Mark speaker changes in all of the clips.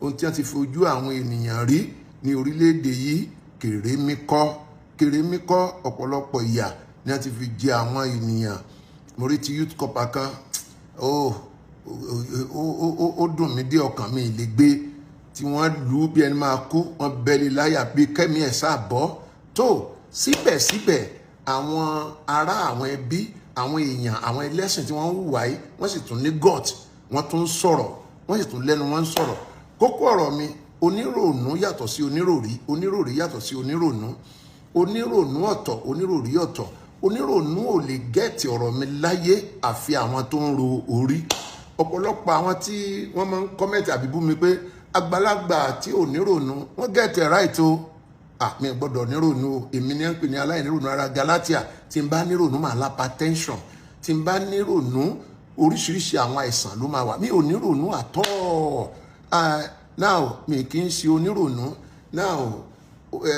Speaker 1: Ohun tí wọ́n ti fojú àwọn ènìyàn rí ní orílẹ̀-èdè yìí, kèrémí kọ́, kèrémí kọ́. Ọ̀pọ̀lọpọ̀ ìyà ni wọ́n ti fi jẹ àwọn ènìyàn. Mo rí ti youth corper kan, ó dùn mí dé ọkàn mi lè gbé, tí wọ́n lù ú bí ẹni máa kú, wọ́n bẹ́lẹ̀ láyà bí kẹ́mi ẹ̀ sáà bọ́ tó. Síbẹ̀síbẹ̀, àwọn ará, àwọn ẹbí, àwọn èèyàn, àwọn ẹlẹ́sìn tí wọ́n ń hùwà yìí, wọ́n sì tún ní gut, wọ́n tún ń sọ̀rọ̀, wọ́n sì tún lẹ́nu, wọ́n ń sọ̀rọ̀. Kókó ọ̀rọ̀ mi: onírònú yàtọ̀ sí oníròrí, oníròrí yàtọ̀ sí onírònú, onírònú ọ̀tọ̀, oníròrí ọ̀tọ̀. Onírònú ò lè get ọ̀rọ̀ mi láyé, àfi àwọn tó ń ro orí. Ọ̀pọ̀lọpọ̀ àwọn tí wọ́n máa ń comment àbí bú mi pé àgbàlagbà tí ò nírònú, wọ́n get it right o. Mi gbọ́dọ̀ nírònú o. Èmi ní ń pè ní aláìnírònú ara Galatia. Tí n bá nírònú, màá ní hypertension. Tí n bá nírònú, oríṣiríṣi àwọn àìsàn ló máa wà. Mi ò nírònú àtọ́. Now, mi kì í ṣe onírònú. Now,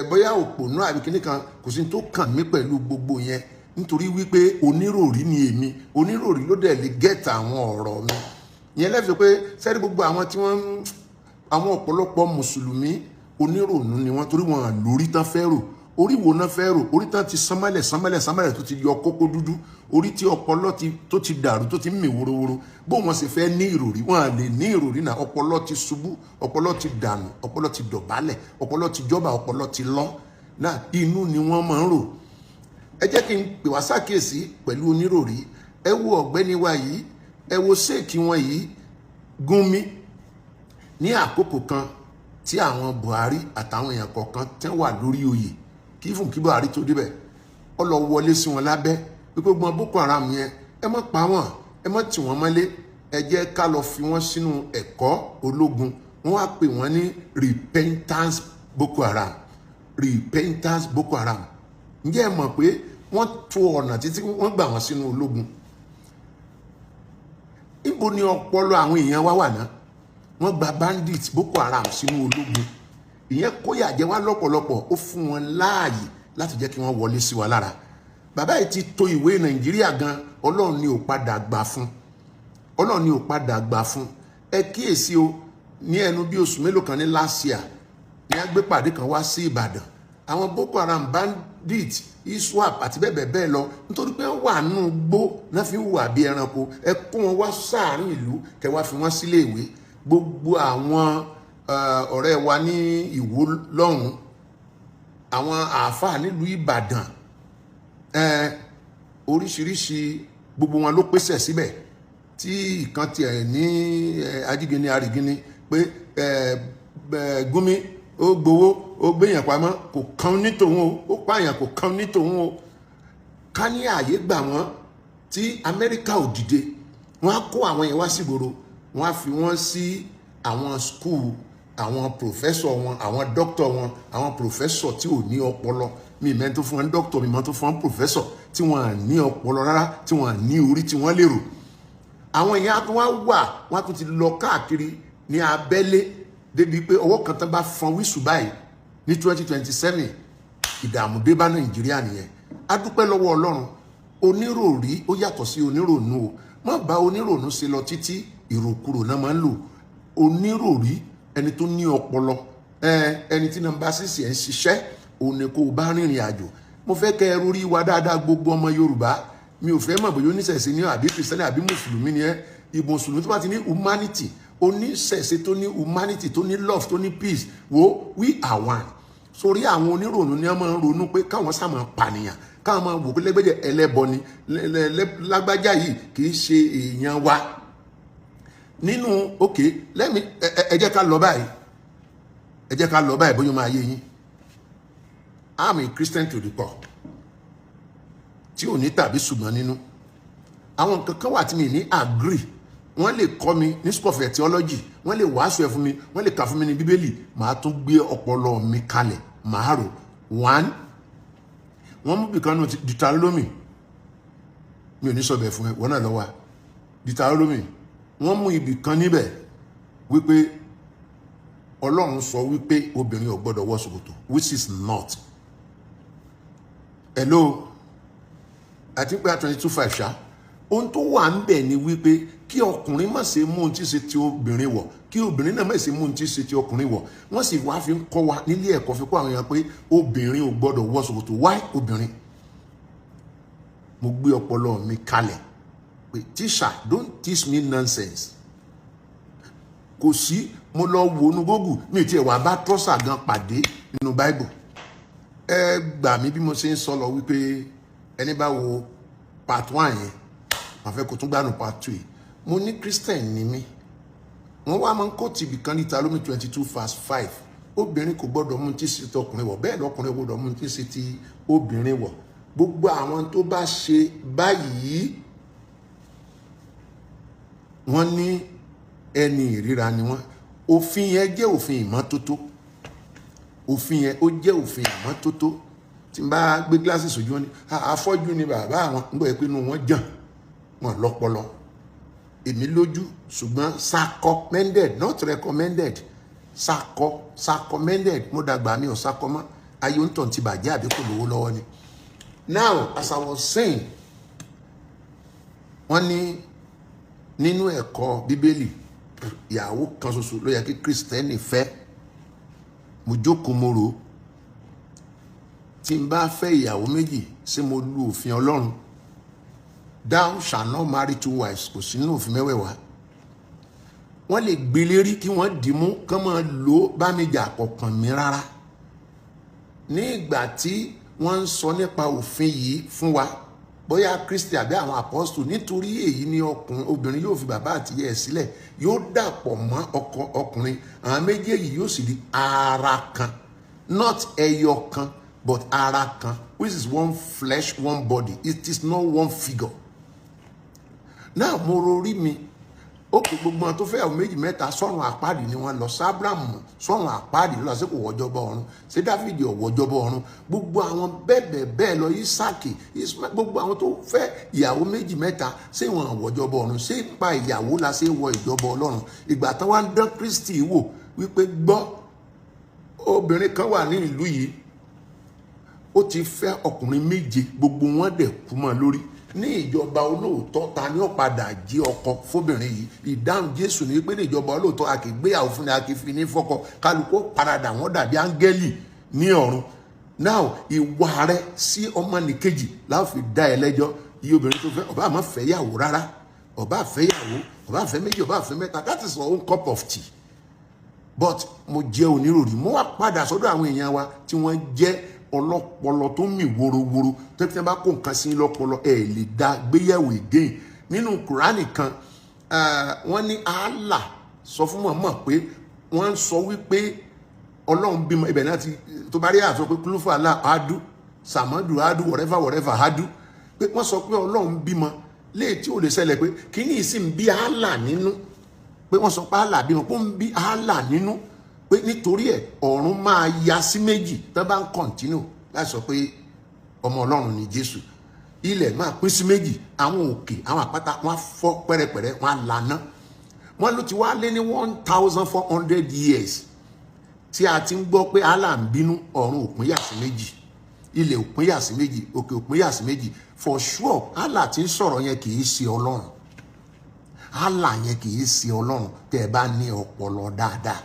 Speaker 1: bóyá òpònú àbí kíní kan, kò sí tó kàn mí pẹ̀lú gbogbo yẹn, nítorí wípé oníròrí ni èmi. Oníròrí ló dẹ̀ lè get àwọn ọ̀rọ̀ mi ìyẹn lẹ́fẹ̀ẹ́ pé sẹ́rí gbogbo àwọn tí wọ́n ń àwọn ọ̀pọ̀lọpọ̀ mùsùlùmí, onírònú ni wọ́n, torí wọn lórí tán fẹ́ rò. Orí wo náà fẹ́ rò? Orí tán ti sánmọ́lẹ̀, sánmọ́lẹ̀, sánmọ́lẹ̀, tó ti yọ kókó dúdú, orí tí ọpọlọ tó ti dàrú, tó ti ń mì worowóró. Bó wọn sì fẹ́ ní ìròrí, wọn à lè ní ìròrí náà. Ọpọlọ ti ṣubú, ọpọlọ ti dànù, ọpọlọ ti dọ̀bálẹ̀, ọpọlọ ti jọba, ọpọlọ ti lọ náà. Inú ni wọ́n máa ń rò. Ẹ jẹ́ kí n pè wá sákèsí pẹ̀lú oníròrí. Ẹ wo ọ̀gbẹ́ni wa yìí, ẹ wo séèkì wọn yìí, Gúnmi. Ní àkókò kan tí àwọn Buhari àtàwọn èèyàn kọ̀ọ̀kan tẹ́ wà lórí oyè, kí fún kí Buhari tó débẹ̀, ó lọ wọlé sí wọn lábẹ́ wípé gbọ́n Boko Haram yẹn, ẹ má pa wọ́n, ẹ má tì wọ́n mọ́lé, ẹ jẹ́ ká lọ fi wọ́n sínú ẹ̀kọ́ ológun. Wọ́n wá pè wọ́n ní repentance Boko Haram, repentance Boko Haram. Ǹjẹ́ ẹ mọ̀ pé wọ́n tó ọ̀nà títí wọ́n gbà wọ́n sínú ológun? Níbo ni ọpọlọ àwọn èèyàn wá wà náà? Wọ́n gba bandit Boko Haram sínú ológun. Ìyẹn kóyà jẹ wá lọ́pọ̀lọpọ̀, ó fún wọn láàyè láti jẹ́ kí wọ́n wọlé sí wa lára. Bàbá yìí ti to ìwé Nàìjíríà gan. Ọlọ́run ni ò padà gbà fún, Ọlọ́run ni ò padà gbà fún. Ẹ kíyèsí o, ní ẹnu bí oṣù mélòó kan ní last year ní agbépàdé kan wá sí Ìbàdàn, àwọn Boko Haram, bandit, ISWAP àti bẹ́ẹ̀ bẹ́ẹ̀ bẹ́ẹ̀ lọ, nítorí pé wọ́n wà nínú gbó náà fi hùwà bí ẹranko. Ẹ kó wọn wá sáàárín ìlú, kẹ wá fi wọn sílé ìwé. Gbogbo àwọn ọ̀rẹ́ wa ní Ìwó lọ́hùn, àwọn àáfàá nílùú Ìbàdàn, oríṣiríṣi, gbogbo wọn ló pèsè síbẹ̀, tí ìkan tiẹ̀ ní ajígini arìgini pé Gúnmi ó gbowó, ó gbéyàn pamọ́, kò kàn ní tòun o, ó pààyàn, kò kàn ní tòun o. Ká ní ààyè gbà wọ́n tí Amẹ́ríkà ò dìde, wọ́n á kó àwọn yẹn wá sígboro, wọ́n á fi wọ́n sí àwọn school, àwọn professor wọn, àwọn doctor wọn, àwọn professor tí ò ní ọpọlọ. Mi mẹ́ tó fún wọn doctor, mi mọ́ tó fún wọn professor tí wọ́n à ní ọpọlọ rárá, tí wọ́n à ní orí tí wọ́n lè rò. Àwọn èèyàn á tún wá wà, wọ́n á tún ti lọ káàkiri ní abẹ́lé, débi pé ọwọ́ kan tán bá fọn wíṣù báyìí ní 2027, ìdààmú dé bá Nàìjíríà nìyẹn. A dúpẹ́ lọ́wọ́ Ọlọ́run. Oníròrí ó yàtọ̀ sí onírònú o. Má bá onírònú ṣe lọ títí, ìròkurò náà máa ń lò. Oníròrí, ẹni tó ní ọpọlọ, ẹni tí number six ẹ̀ ń ṣiṣẹ́, òun ni kó o bá rìnrìn àjò. Mo fẹ́ kẹ́ ẹ rórí wa dáadáa, gbogbo ọmọ Yorùbá. Mi ò fẹ́ mọ̀ bóyá oníṣẹ̀ṣe ni àbí Kìrìsìtẹ́nì àbí mùsùlùmí ni ẹ́. Ìmùsùlùmí tó bá ti ní humanity, oníṣẹ̀ṣe tó ní humanity, tó ní love, tó ní peace, wo, we are one. Sórí àwọn onírònú ni wọ́n máa ń ronú pé káwọn sá máa pànìyàn, káwọn máa wò pé lẹ́gbẹ́jẹ̀ ẹlẹ́bọ ni, lágbájá yìí kì í ṣe èèyàn wa nínú. Ok, lẹ́mi, ẹ jẹ́ ká lọ báyìí, ẹ jẹ́ ká lọ báyìí, bóyá máa yé yín. I'm a Christian to the core, tí ò ní tàbí ṣùgbọ́n nínú. Àwọn nǹkan kan wà tí mi ní agree. Wọ́n lè kọ́ mi ní school of theology, wọ́n lè wàásù ẹ̀ fún mi, wọ́n lè kà fún mi ní Bíbélì, màá tún gbé ọpọlọ mi kalẹ̀, màá rò. One, wọ́n mú bìkan nù Deuteronomy. Mi ò ní sọ bẹ̀ fún ẹ, wọ́n náà lọ́wọ́ Deuteronomy. Wọ́n mú ibì kan níbẹ̀ wípé Ọlọ́run sọ wípé obìnrin ò gbọ́dọ̀ wọ ṣòkòtò, which is not. Hello, I think we are 22:5 ṣá. Ohun tó wà ń bẹ̀ ni wípé kí ọkùnrin má ṣe mú ohun tí ṣe ti obìnrin wọ̀, kí obìnrin náà má ṣe mú ohun tí ṣe ti ọkùnrin wọ̀. Wọ́n sì wá fi ń kọ́ wa nílé ẹ̀kọ́, fi kọ́ àwọn èèyàn pé obìnrin ò gbọ́dọ̀ wọ ṣòkòtò. Why obìnrin? Mo gbé ọpọlọ mi kalẹ̀ pé, "Teacher, don't teach me nonsense." Kò sí. Mo lọ wo inú Google mi, tiẹ̀ wá bá trouser gan pàdé nínú Bible. Ẹ gbà mí bí mo ṣe ń sọ lọ wípé ẹni bá wo part one yẹn, màá fẹ́ kó tún gbádùn part two yìí. Mo ní Christian ni mí. Wọ́n wá máa ń kó tìbí kan ní Deuteronomy 22 verse 5: obìnrin kò gbọ́dọ̀ mú tí ṣe ti ọkùnrin wọ̀, bẹ́ẹ̀ lọ́kùnrin gbọ́dọ̀ mú tí ṣe ti obìnrin wọ̀. Gbogbo àwọn tó bá ṣe báyìí, wọ́n ní ẹni ìríra ni wọ́n. Òfin yẹn jẹ́ òfin ìmọ́tótó. Òfin yẹn, ó jẹ́ òfin ìmọ́tótó. Tí n bá gbé gíláàsì sójú, wọn ni afọ́jú ni bàbá àwọn ń gbọ́ pé inú wọn jàn wọn lọ́pọlọ. Èmi lójú, ṣùgbọ́n recommended, not recommended. Sakọ recommended. Mo dàgbà, mi ò sakọ mọ́. Ayé ń tàn ti bàjẹ́ àbí kò lówó lọ́wọ́ ni. Now, as I was saying, wọ́n ní nínú ẹ̀kọ́ Bíbélì, ìyàwó kan ṣoṣo ló yẹ kí Kristẹni fẹ́. Mo jókòó, mo rò ó: tí n bá fẹ́ ìyàwó méjì, ṣé mo lu òfin Ọlọ́run? "Thou shall not marry two wives" kò sínú òfin mẹ́wẹ̀ẹ̀wá. Wọ́n lè gbé lérí kí wọ́n dì mú kán máa lò ó bá mi jà, kọ̀ọ̀kan mi rárá. Ní ìgbà tí wọ́n ń sọ nípa òfin yìí fún wa, bóyá Kristi àbí àwọn apọ́sítù, nítorí èyí ni ọkùnrin obìnrin yóò fi bàbá àti ìyá ẹ̀ sílẹ̀, yóò dàpọ̀ mọ́ ọkọ ọkùnrin, àwọn méjèèjì yóò sì di ara kan. Not ẹyọ kan, but ara kan, which is one flesh, one body. It is not one figure. Now, mo rorí mi, ó kò gbogbo wọn tó fẹ́ àwọn méjì mẹ́ta, sọ́run àpáàdì ni wọ́n lọ. Sábràmù, sọ́run àpáàdì ló lọ sí, kò wọ́jọ́bọ̀ ọ̀run. Ṣé Dáfídì ọ̀wọ́jọ́bọ̀ ọ̀run? Gbogbo àwọn bẹ́ẹ̀ bẹ́ẹ̀ lọ, Ísáàkì, Ismael, gbogbo àwọn tó fẹ́ ìyàwó méjì mẹ́ta, ṣé wọn wọ́jọ́bọ̀ ọ̀run? Ṣé pa ìyàwó la ṣe wọ ìjọba Ọlọ́run? Ìgbà tán wá ń dán Kristi wò wípé, gbọ́, obìnrin kan wà ní ìlú yìí, ó ti fẹ́ ọkùnrin méje, gbogbo wọn dẹ̀ kú mọ́ lórí. Ní ìjọba olóòótọ́, ta ni ó padà jí ọkọ fóbìnrin yìí? Ìdáhùn Jésù ní pé ní ìjọba olóòótọ́, a kì í gbéyàwó fúnni, a kì í fi ní fọ́kọ. Kálukú paradà, wọ́n dàbí áńgẹ́lì ní ọ̀run. Now, ìwà rẹ sí ọmọnìkejì la fi dá ẹ lẹ́jọ́. Iye obìnrin tó fẹ́, ọba àmọ́ fẹ́ yàwó rárá, ọba àfẹ́ yàwó, ọba àfẹ́ méjì, ọba àfẹ́ mẹ́ta, that is your own cup of tea. But mo jẹ́ oníròrí. Mo wá padà sọ́dọ̀ àwọn èèyàn wa tí wọ́n jẹ́ ọlọ́pọlọ tó mì worowóró, tó fi bá kó nǹkan sí lọ́pọlọ, ẹ̀ lè dá gbéyẹ̀wò again. Nínú Kùránì kan, wọ́n ní Allah sọ fún Muhammad pé wọ́n ń sọ wípé Ọlọ́run bímọ. Ibẹ̀ náà ti tó bá rí àṣọ pé kúlúfà Allah adu sàmọ́dù adu whatever whatever adu, pé wọ́n sọ pé Ọlọ́run bímọ léè tí ò lè ṣẹlẹ̀, pé kíní ìsìn bí Allah nínú, pé wọ́n sọ pé Allah bímọ, pé ó ń bí Allah nínú, pé nítorí ẹ̀ ọ̀run máa ya sí méjì tó bá ń continue láti sọ pé ọmọ Ọlọ́run ni Jésù, ilẹ̀ máa pín sí méjì, àwọn òkè, àwọn àpáta, wọ́n á fọ́ pẹ́rẹpẹ̀rẹ, wọ́n á laná. Wọ́n ló ti wá lé ní 1400 years tí a ti ń gbọ́ pé Allah ń bínú, ọ̀run ò pín yà sí méjì, ilẹ̀ ò pín yà sí méjì, òkè ò pín yà sí méjì. For sure, Allah tí ń sọ̀rọ̀ yẹn kì í ṣe Ọlọ́run. Allah yẹn kì í ṣe Ọlọ́run. Tẹ́ ẹ bá ní ọpọlọ dáadáa,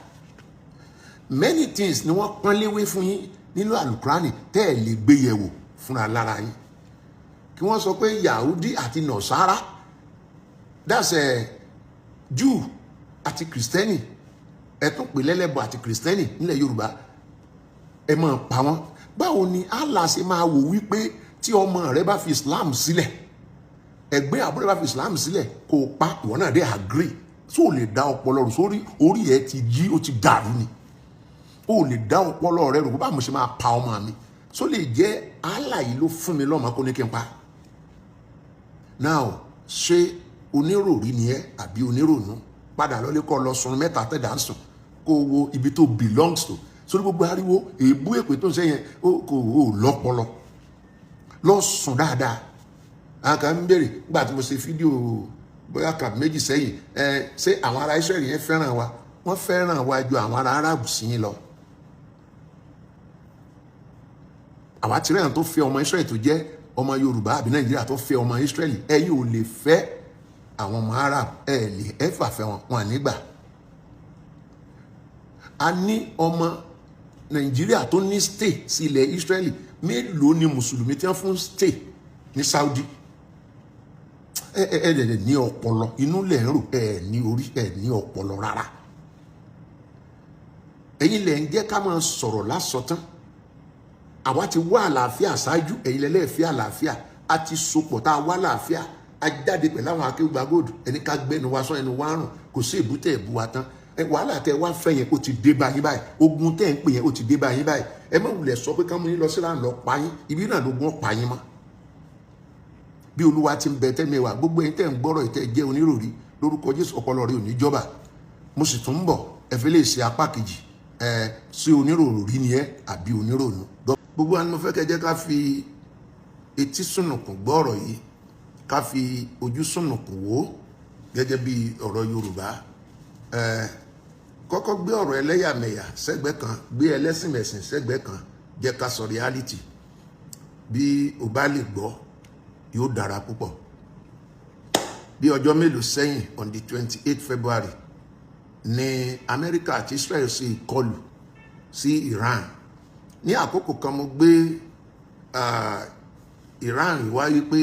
Speaker 1: many things ni wọ́n pọ́n léwé fún yín nínú Àlùkùránì tẹ́ ẹ lè gbé yẹ̀wò fúnra lára yín. Kí wọ́n sọ pé Yahudi àti Nọ̀sára, that's a Jew àti Kristẹni, ẹ tún pè lẹ́lẹ́bọ àti Kristẹni nílẹ̀ Yorùbá, ẹ máa pa wọ́n. Báwo ni Allah ṣe máa wò wípé tí ọmọ rẹ bá fi Islam sílẹ̀, ẹgbẹ́ àbúrò bá fi Islam sílẹ̀, kó o pa, ìwọ náà dé agree? Tó lè dá ọpọlọ rò sórí orí ẹ ti yí, ó ti dàrú ni. Ó lè dá ọpọlọ rẹ rò bá mo ṣe máa pa ọmọ mi? Tó lè jẹ́ Allah yìí ló fún mi lọ́mọ kó ní kí n pa? Now, ṣé oníròrí ni ẹ àbí onírònú? Padà lọ́lé, kọ́ lọ sùn mẹ́ta tẹ̀dá ń sùn, kó wo ibi tó belongs to. Sórí gbogbo ariwo èébú, èpè tó ń ṣe yẹn, ó kò ó lọ́pọlọ. Lọ sùn dáadáa. Àwọn kan ń béèrè nígbà tí mo ṣe fídíò bóyá kan méjì sẹ́yìn ẹ, ṣé àwọn ará Israẹli yẹn fẹ́ràn wa? Wọ́n fẹ́ràn wa ju àwọn ará Arab sí yín lọ. Àwa ti rẹ́yìn tó fẹ́ ọmọ Israẹli tó jẹ́ ọmọ Yorùbá àbí Nàìjíríà tó fẹ́ ọmọ Israeli. Ẹ̀yin ò lè fẹ́ àwọn ọmọ Arab, ẹ lè ẹ fàfẹ́ wọn, wọn nígbà. A ní ọmọ Nàìjíríà tó ní stay sí ilẹ̀ Israeli. Mélòó ni mùsùlùmí tí wọ́n fún stay ní Saudi? Ẹ ẹ ẹ lè ní ọpọlọ, inú lẹ̀ ń rò, ẹ ní orí, ẹ ní ọpọlọ rárá. Ẹ̀yin lẹ̀ ń jẹ́ ká máa sọ̀rọ̀ lásọtán. Àwa ti wá àlàáfíà ṣáájú, ẹ̀yin lẹ́lẹ́fẹ́ àlàáfíà. A ti sopọ̀ tá a wá àlàáfíà, a jáde pẹ̀lú àwọn akéwùgbà gold. Ẹni ká gbẹ́nu wa sọ ẹnu wa rùn, kò sí èbúté ẹ̀bú wa tán. Ẹ wàhálà tẹ wá fẹ́ yẹn, ó ti dé bá yín báyìí. Ogun tẹ́ ń pè yẹn, ó ti dé bá yín báyìí. Ẹ má wulẹ̀ sọ pé ká mú yín lọ sí láǹlọ́ pa yín, ibi náà lógun ọ̀pá yín mọ́. Bí Olúwa ti ń bẹ tẹ́mi wà, gbogbo ẹ̀yin tẹ́ ń gbọ́rọ̀, ìtẹ́ jẹ́ oníròrí, lórúkọ Jésù, ọpọlọ rẹ ò ní jọba. Mo sì tún ń bọ̀, ẹ fi lè ṣe apá kejì. Ẹ sí oníròrí ni ẹ àbí onírònú. Gbogbo àwọn, mo fẹ́ kẹ́ jẹ́ ká fi etí sùnùkùn gbọ́ ọ̀rọ̀ yìí, ká fi ojú sùnùkùn wò ó gẹ́gẹ́ bí ọ̀rọ̀ Yorùbá. Ẹ kọ́kọ́ gbé ọ̀rọ̀ ẹlẹ́yàmẹ̀yà sẹ́gbẹ́ kan, gbé ẹlẹ́sìnmẹ̀sìn sẹ́gbẹ́ kan, jẹ́ ká sọ reality. Bí o bá lè gbọ́, yóò dára púpọ̀. Bí ọjọ́ mélòó sẹ́yìn, on the 28 February, ní Amẹ́ríkà àti Israel ṣe ìkọlù sí Iran. Ní àkókò kan, mo gbé Iran wáyé pé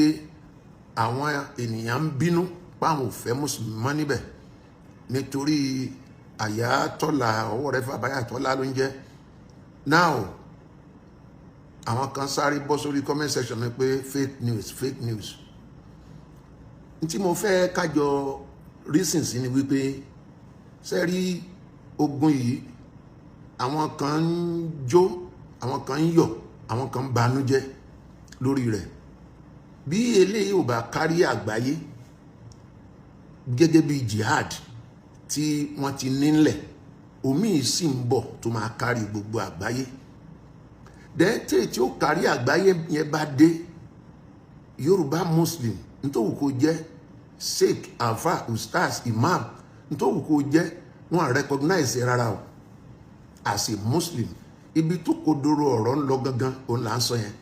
Speaker 1: àwọn ènìyàn ń bínú páwọn ò fẹ́ mùsùlùmí mọ́ níbẹ̀ nítorí àyàtọ́là ọwọ́ rẹ̀ fàbáyàtọ́lá ló ń jẹ́. Now, àwọn kan sáré bọ́ sórí comment section mi pé fake news, fake news. N tí mo fẹ́ kájọ reason sí ni wípé, sẹ́rí ogun yìí, àwọn kan ń jó, àwọn kan ń yọ̀, àwọn kan ń banújẹ́ lórí rẹ̀. Bí eléyìí ò bá kárí àgbáyé gẹ́gẹ́ bí jihad tí wọ́n ti nílẹ̀, omi sì ń bọ̀ tó máa kárí gbogbo àgbáyé. Dẹ́tẹ̀ tí ó kárí àgbáyé yẹn bá dé, Yorùbá Muslim, nítorí kò jẹ́ sheikh, alfa, ustaz, imam, nítorí kò jẹ́, wọ́n recognize rárá o as a Muslim. Ibi tó kodoro ọ̀rọ̀ ń lọ gangan, òun là ń sọ yẹn.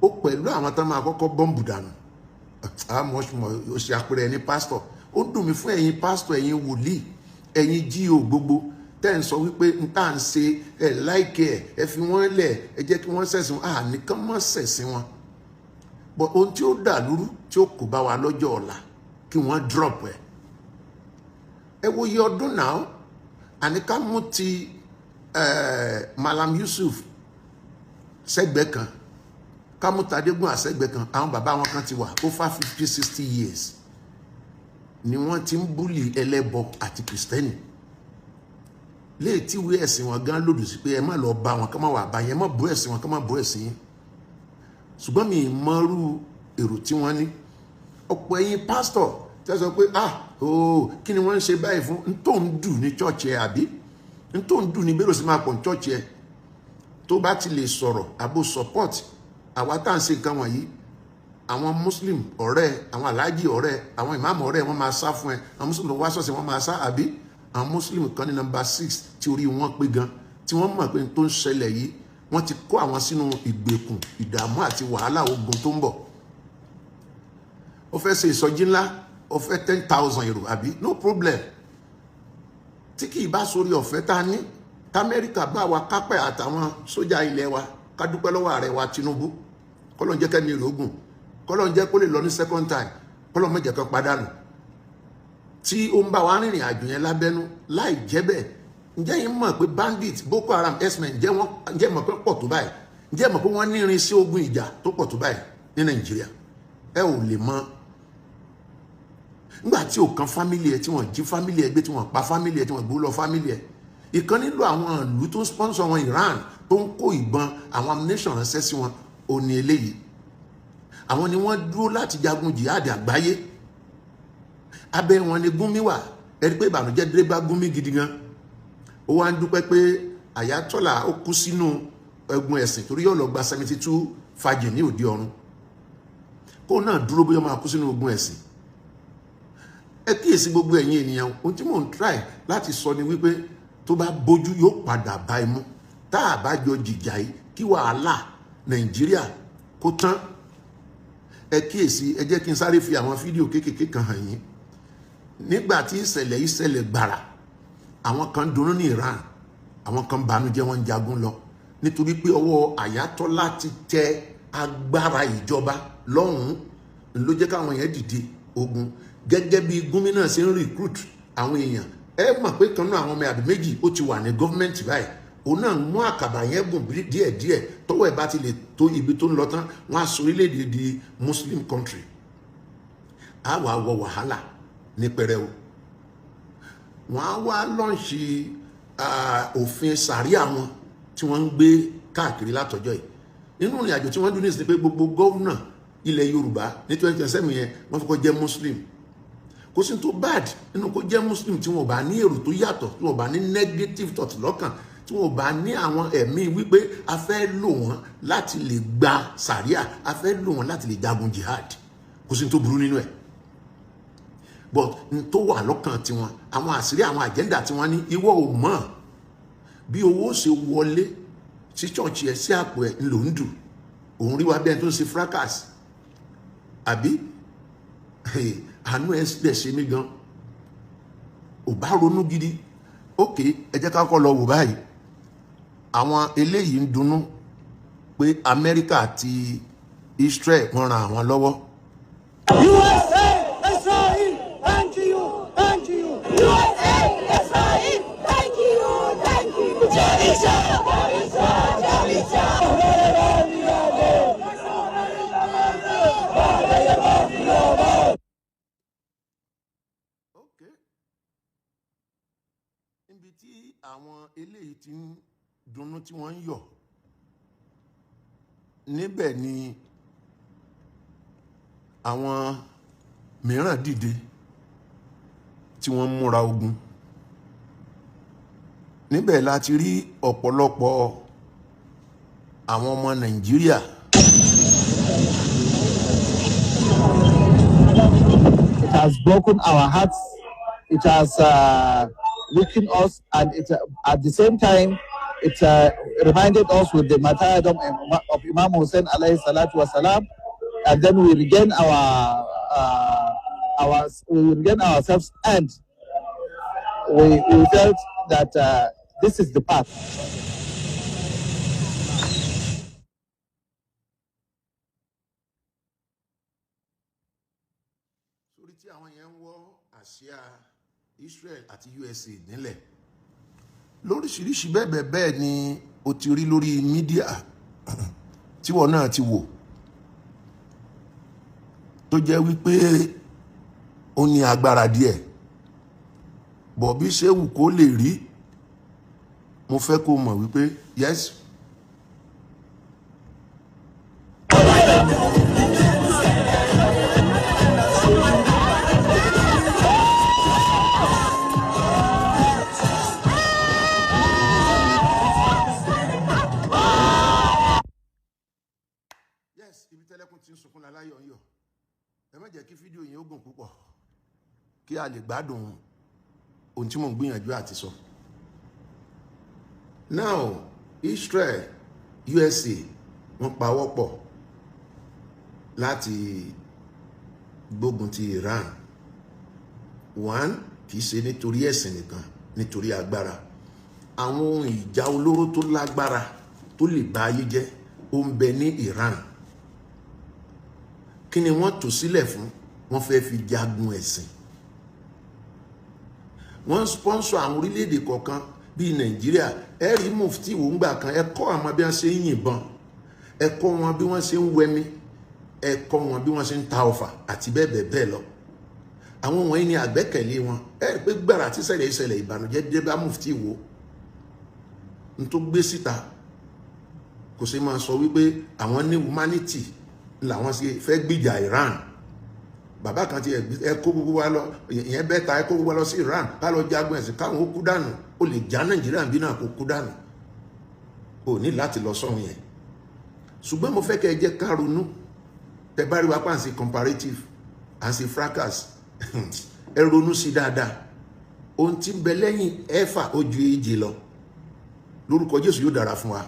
Speaker 1: Ó pẹ̀lú àwọn tó máa kọ́kọ́ bọ́ǹbù dànù. How much more ó ṣe àpẹẹrẹ ní pásítọ̀? Ó dùn mí fún ẹ̀yin pásítọ̀, ẹ̀yin wòlíì, ẹ̀yin jíò gbogbo tẹ́ ń sọ wípé n tá à ń ṣe ẹ̀ láìkẹ́ ẹ̀, ẹ fi wọ́n lẹ̀, ẹ jẹ́ kí wọ́n ṣẹ̀sìn wọn. Àníkàn mọ́ ṣẹ̀sìn wọn, but ohun tí ó dà lúrú, tí ó kò bá wa lọ́jọ́ ọ̀la, kí wọ́n drop ẹ̀. Ẹ wo iye ọdún náà, àní ká mú ti Malam Yusuf sẹ́gbẹ̀ẹ́ kan, ká mú Tadégún àsẹ́gbẹ̀ẹ́ kan. Àwọn bàbá wọn kan ti wà over 50, 60 years ni wọ́n ti ń bully ẹlẹ́bọ àti kìrìsìtẹ́nì léè tí ìwé ẹ̀sìn wọn gan lòdì sí pé ẹ má lọ bá wọn, ká má wà bá yẹn, ẹ má bú ẹ̀sìn wọn, ká má bú ẹ̀sìn yín. Ṣùgbọ́n mi mọ́rú èrò tí wọ́n ní. Ọ̀pọ̀ ẹ̀yin pásítọ̀ tẹ́ sọ pé, ah ooo, kí ni wọ́n ń ṣe báyìí fún n tó ń dù ní church ẹ, àbí n tó ń dù ní bẹ́rẹ̀ sí máa pọ̀ ní church ẹ, tó bá ti lè sọ̀rọ̀ àbò support àwa tá à ń ṣe nǹkan wọ̀nyí, àwọn Muslim ọ̀rẹ́, àwọn aláàjì ọ̀rẹ́, àwọn ìmáàmù ọ̀rẹ́, wọ́n máa sá fún ẹ. Àwọn Muslim tó wá ṣọ́ọ̀ṣì, wọ́n máa sá. Àbí àwọn Muslim kan ní number 6 tí orí wọn pé gan, tí wọ́n mọ̀ pé n tó ń ṣẹlẹ̀ yìí, wọ́n ti kó àwọn sínú ìgbèkùn, ìdààmú àti wàhálà ogun tó ń bọ̀. Ó fẹ́ ṣe ìsọjí ńlá, ó fẹ́ 10,000 èrò, àbí? No problem. Tí kì í bá sórí ọ̀fẹ́ tá a ní t'Amẹ́ríkà bá wa kápẹ́ àtàwọn sójà ilẹ̀ wa, ká dúpẹ́ lọ́wọ́ ààrẹ wa Tinubu, kọ́lọ́n jẹ́ kẹ́mi rẹ̀ ogun, kọ́lọ́n jẹ́ kó lè lọ ní second time, kọ́lọ́n mẹ́jẹ̀ kan padànù tí ó ń bá wa rìnrìn àjò yẹn lábẹ́nú. Láì jẹ́ bẹ́ẹ̀, ǹjẹ́ yín mọ̀ pé bandit, Boko Haram, herdsmen, ǹjẹ́ wọ́n, ǹjẹ́ mọ̀ pé pọ̀ tó báyìí? Ǹjẹ́ mọ̀ pé wọ́n ní irinṣẹ́ ogun ìjà tó pọ̀ tó báyìí ní Nàìjíríà? Ẹ ò lè mọ̀. Nígbà tí ò kan family ẹ, tí wọ́n jí family ẹ gbé, tí wọ́n pa family ẹ, tí wọ́n gbó lọ family ẹ. Ìkan nílò àwọn ìlú tó ń sponsor wọn, Iran, tó ń kó ìbọn, àwọn ammunition ránṣẹ́ sí wọn, ò ní eléyìí. Àwọn ni wọ́n dúró láti jagun jihad àgbáyé. Abẹ́ wọn ni Gúnmi wà. Ẹ rí pé ìbànújẹ́ dé bá Gúnmi gidi gan. Ó wá ń dúpẹ́ pé Àyátọ́là ó kú sínú ẹ̀gùn ẹ̀sìn, torí yóò lọ gba 72 fàjì ní òde ọ̀run. Kó náà dúró, bóyá máa kú sínú ogun ẹ̀sìn. Ẹ kíyèsí, gbogbo ẹ̀yin ènìyàn, ohun tí mò ń try láti sọ ni wípé tó bá bójú, yóò padà bá imú. Tá a bá jọ jìjà yìí kí wàhálà Nàìjíríà kó tán. Ẹ kíyèsí, ẹ jẹ́ kí n sáré fi àwọn fídíò kéékèèké kan hàn yín. Nígbà tí ìṣẹ̀lẹ̀ yìí ṣẹlẹ̀ gbàrà, àwọn kan dunnú ní Iran, àwọn kan bànújẹ́, wọ́n ń jagun lọ, nítorí pé ọwọ́ Ayatollah ti tẹ agbára ìjọba lọ́hùn-ún, ló jẹ́ káwọn yẹn dìde ogun. Gẹ́gẹ́ bí gómìnà ṣe ń recruit àwọn èèyàn, ẹ mọ̀ pé kan náà àwọn ọmọ àbí méjì ó ti wà ní gọ́ọ̀mẹ̀ntì báyìí, òun náà mú àkàbà yẹn gùn díẹ̀díẹ̀. Tọ́wọ́ ẹ̀ bá ti lè tó ibi tó ń lọ tán, wọ́n á sọ orílẹ̀-èdè di Muslim country. Á wàá wọ wàhálà ní pẹrẹu. Wọ́n á wá launch òfin sàríà wọn tí wọ́n ń gbé káàkiri látọjọ́ yìí. Nínú ìrìn àjò tí wọ́n dún ní ìsìn pé gbogbo governor ilẹ̀ Yorùbá ní 2027 yẹn, wọ́n fi kọ́ jẹ́ Muslim. Kò sí tó bad nínú kó jẹ́ Muslim tí wọ́n bá ní èrò tó yàtọ̀, tí wọ́n bá ní negative thought lọ́kàn, tí wọ́n bá ní àwọn ẹ̀mí wípé a fẹ́ lò wọ́n láti lè gba sàríà, a fẹ́ lò wọ́n láti lè jagun jihad. Kò sí tó burú nínú ẹ̀, but n tó wà lọ́kàn tiwọn, àwọn àṣírí, àwọn agenda tí wọ́n ní, ìwọ ò mọ̀. Bí owó ṣe wọlé sí church ẹ̀, sí àpò ẹ̀ ńlò ń dù òun rí wa bí ẹni tó ń ṣe fracas. Àbí àánú ẹ̀ dẹ̀ ṣe mí gan, ò bá ronú gidi. Ok, ẹ jẹ́ ká kọ́ lọ wò báyìí. Àwọn eléyìí ń dunnú pé Amẹ́ríkà àti Israel, wọ́n ran àwọn lọ́wọ́.
Speaker 2: USA, Israel, thank you, thank you.
Speaker 3: USA, Israel, thank you, thank you. Jerusalem, Jerusalem, Jerusalem.
Speaker 1: Ok, níbi tí àwọn eléyìí ti ń dunnú, tí wọ́n ń yọ̀ níbẹ̀ ni àwọn mìíràn dìde tí wọ́n ń múra ogun. Níbẹ̀ la ti rí ọ̀pọ̀lọpọ̀ àwọn ọmọ Nàìjíríà.
Speaker 4: It has broken our hearts. It has weakened us, and it, at the same time, it reminded us with the martyrdom of Imam Hussein alayhi salatu wasalam, and then we regain ourselves, and we felt that this is the path.
Speaker 1: Sórí tí àwọn yẹn ń wọ́ àsíá Israel àti USA nílẹ̀ lóríṣiríṣi, bẹ́ẹ̀ bẹ́ẹ̀ bẹ́ẹ̀ ni o ti rí lórí media tíwọ náà ti wò, tó jẹ́ wípé ó ní agbára díẹ̀ bọ̀. Bí ṣé wù kó lè rí, mo fẹ́ kó mọ̀ wípé yes. Yes, ibi tẹ́lẹ̀kùn ti ń sunkún láláyọ̀ ń yọ̀. Ẹ má jẹ́ kí fídíò yẹn ó gùn púpọ̀, kí a lè gbádùn ohun tí mò ń gbìyànjú àti sọ. Now, Israel, USA, wọ́n pawọ́ pọ̀ láti gbógun ti Iran. One, kì í ṣe nítorí ẹ̀sìn nìkan, nítorí agbára, àwọn ohun ìjà olóró tó lágbára tó lè ba ayé jẹ́, ó ń bẹ ní Iran. Kí ni wọ́n tò sílẹ̀ fún? Wọ́n fẹ́ fi jagun ẹ̀sìn. Wọ́n sponsor àwọn orílẹ̀-èdè kọ̀ọ̀kan bíi Nàìjíríà. Ẹ rí mufti wò ń gbà kan, ẹ kọ́ àwọn bí wọ́n ṣe ń yìnbọn, ẹ kọ́ wọn bí wọ́n ṣe ń wẹmi, ẹ kọ́ wọn bí wọ́n ṣe ń ta ọfà àti bẹ́ẹ̀ bẹ́ẹ̀ bẹ́ẹ̀ lọ. Àwọn wọ̀nyí ni àgbẹ́kẹ̀lé wọn. Ẹ rí pé gbàrà tí ṣẹlẹ̀ ìṣẹ̀lẹ̀, ìbànújẹ́ dé bá mufti wò n tó gbé síta. Kò sí máa sọ wípé àwọn ní humanity làwọn ṣe fẹ́ gbìjà Iran. Bàbá kan ti ẹ kó gbogbo wa lọ, ìyẹn bẹ́ẹ̀ ta, ẹ kó gbogbo wa lọ sí Iran, ká lọ jagun ẹ̀sìn, káwọn ó kú dànù. Ó lè já Nàìjíríà bí náà kó kú dànù, ó ní láti lọ sọ́run yẹn. Ṣùgbọ́n mo fẹ́ kẹ́ ẹ jẹ́ ká ronú. Tẹ bá rí wa pa à ń ṣe comparative, à ń ṣe fracas, ẹ ronú sí dáadáa. Ohun tí ń bẹ lẹ́yìn ẹ̀fà ó ju èje lọ. Lórúkọ Jésù, yóò dára fún wa.